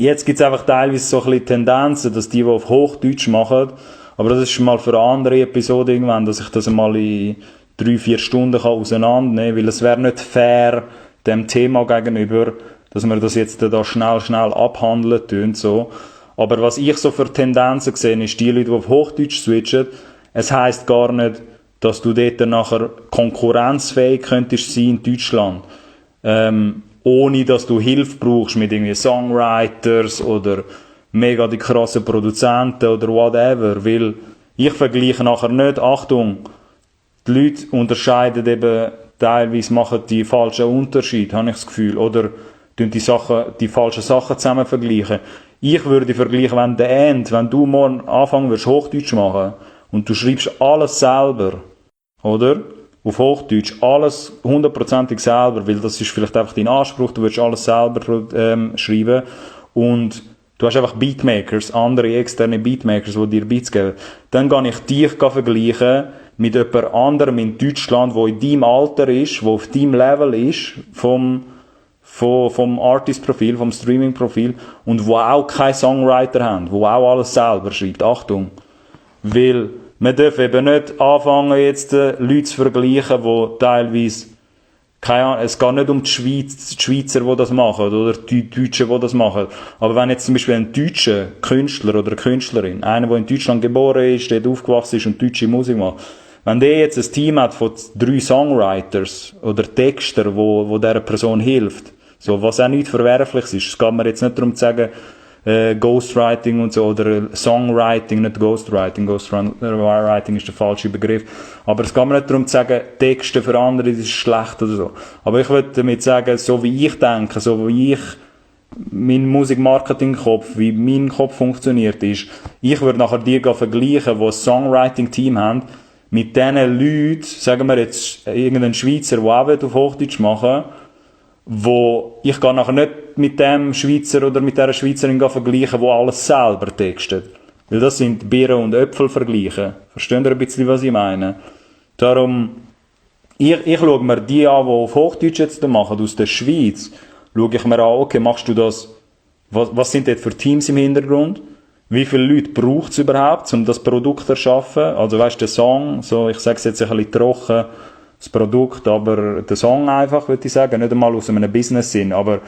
Jetzt gibt es einfach teilweise so ein bisschen Tendenzen, dass die auf Hochdeutsch machen, aber das ist schon mal für eine andere Episode irgendwann, dass ich das mal in 3-4 Stunden auseinandernehmen kann, weil es wäre nicht fair dem Thema gegenüber, dass wir das jetzt da schnell abhandeln tun, so. Aber was ich so für Tendenzen sehe, ist die Leute, die auf Hochdeutsch switchen, es heisst gar nicht, dass du dort nachher konkurrenzfähig könntest sein in Deutschland. Ohne dass du Hilfe brauchst mit irgendwie Songwriters oder mega die krassen Produzenten oder whatever, weil ich vergleiche nachher nicht, Achtung, die Leute unterscheiden eben, teilweise machen die falschen Unterschied, habe ich das Gefühl, oder die falschen Sachen zusammen vergleichen. Ich würde vergleichen, wenn du morgen anfangen würdest Hochdeutsch machen und du schreibst alles selber, oder? Auf Hochdeutsch, alles 100%ig selber, weil das ist vielleicht einfach dein Anspruch, du willst alles selber schreiben und du hast einfach Beatmakers, andere externe Beatmakers, die dir Beats geben. Dann kann ich dich vergleichen mit jemand anderem in Deutschland, der in deinem Alter ist, der auf deinem Level ist, vom Artist-Profil, vom Streaming-Profil und wo auch keine Songwriter haben, wo auch alles selber schreibt. Achtung! Weil man darf eben nicht anfangen, jetzt Leute zu vergleichen, die teilweise, keine Ahnung, es geht nicht um die Schweizer, die das machen, oder die Deutschen, die das machen. Aber wenn jetzt zum Beispiel ein deutscher Künstler oder Künstlerin, einer, der in Deutschland geboren ist, dort aufgewachsen ist und deutsche Musik macht, wenn der jetzt ein Team hat von 3 Songwriters oder Texter, wo dieser Person hilft, so, was auch nicht verwerflich ist, es geht mir jetzt nicht darum zu sagen, Ghostwriting und so, oder Songwriting, nicht Ghostwriting. Ghostwriting ist der falsche Begriff. Aber es geht mir nicht darum zu sagen, Texte für andere, das ist schlecht oder so. Aber ich würde damit sagen, so wie ich denke, so wie ich mein Musikmarketing-Kopf, wie mein Kopf funktioniert ist, ich würde nachher die vergleichen, die ein Songwriting-Team haben, mit diesen Leuten, sagen wir jetzt irgendein Schweizer, der auch auf Hochdeutsch machen will, wo ich kann nachher nicht mit dem Schweizer oder mit dieser Schweizerin vergleichen, die alles selber textet. Weil das sind Birnen und Äpfel vergleichen. Versteht ihr ein bisschen, was ich meine? Darum, ich schaue mir die an, die auf Hochdeutsch jetzt machen, aus der Schweiz, schaue ich mir an, okay, machst du das, was sind dort für Teams im Hintergrund? Wie viele Leute braucht es überhaupt, um das Produkt zu erschaffen? Also weißt du, der Song, so, ich sage es jetzt ein bisschen trocken, das Produkt, aber der Song einfach, würde ich sagen, nicht einmal aus einem Business-Sinn, aber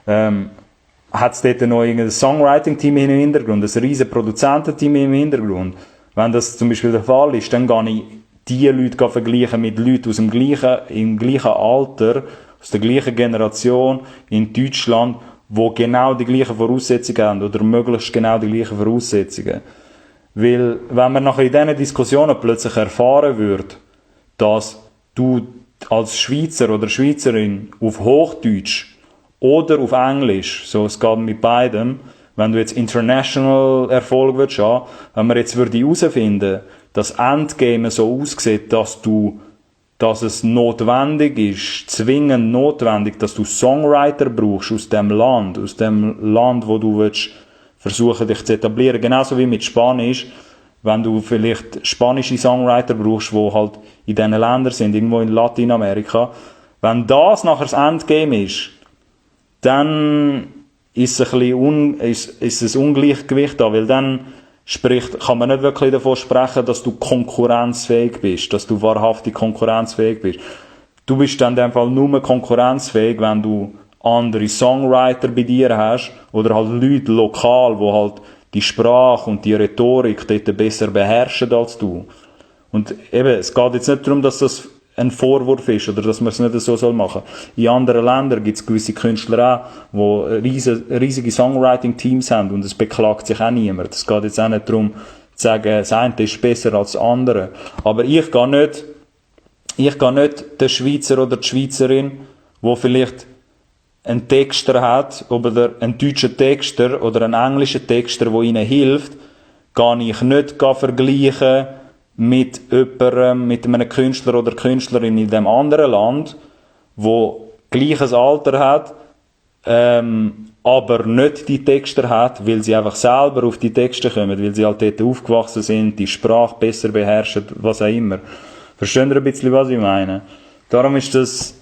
hat es dort noch irgendein Songwriting-Team im Hintergrund, ein riesen Produzententeam im Hintergrund. Wenn das zum Beispiel der Fall ist, dann kann ich diese Leute vergleichen mit Leuten aus im gleichen Alter, aus der gleichen Generation in Deutschland, die genau die gleichen Voraussetzungen haben oder möglichst genau die gleichen Voraussetzungen. Weil, wenn man nachher in diesen Diskussionen plötzlich erfahren würde, dass du als Schweizer oder Schweizerin auf Hochdeutsch oder auf Englisch, so es geht mit beidem, wenn du jetzt international Erfolg willst haben, wenn man jetzt würde herausfinden, dass Endgame so aussieht, dass es notwendig ist, zwingend notwendig, dass du Songwriter brauchst aus dem Land, wo du willst versuchen dich zu etablieren, genauso wie mit Spanisch. Wenn du vielleicht spanische Songwriter brauchst, die halt in diesen Ländern sind, irgendwo in Lateinamerika, wenn das nachher das Endgame ist, dann ist es ein Ungleichgewicht da, weil dann kann man nicht wirklich davon sprechen, dass du konkurrenzfähig bist, dass du wahrhaftig konkurrenzfähig bist. Du bist dann in dem Fall nur konkurrenzfähig, wenn du andere Songwriter bei dir hast oder halt Leute lokal, die halt die Sprache und die Rhetorik dort besser beherrschen als du. Und eben, es geht jetzt nicht darum, dass das ein Vorwurf ist oder dass man es nicht so machen soll. In anderen Ländern gibt es gewisse Künstler auch, die riesige Songwriting-Teams haben und es beklagt sich auch niemand. Es geht jetzt auch nicht darum, zu sagen, das eine ist besser als das andere. Aber ich gehe nicht der Schweizer oder die Schweizerin, wo vielleicht einen Texter hat, oder einen deutschen Texter oder einen englischen Texter, der ihnen hilft, kann ich nicht vergleichen mit jemandem, mit einem Künstler oder Künstlerin in dem anderen Land, wo gleiches Alter hat, aber nicht die Texter hat, weil sie einfach selber auf die Texte kommen, weil sie halt dort aufgewachsen sind, die Sprache besser beherrschen, was auch immer. Verstehen ihr ein bisschen, was ich meine? Darum ist das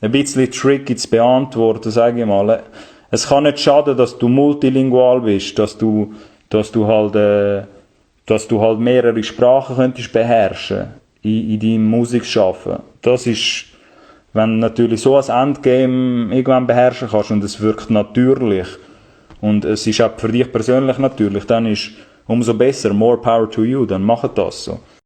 ein bisschen tricky zu beantworten, sage ich mal. es kann nicht schaden, dass du multilingual bist, dass du halt mehrere Sprachen könntest beherrschen in deinem Musikschaffen. Das ist, wenn du natürlich so ein Endgame irgendwann beherrschen kannst und es wirkt natürlich und es ist auch für dich persönlich natürlich, dann ist umso besser, more power to you, dann mach das so.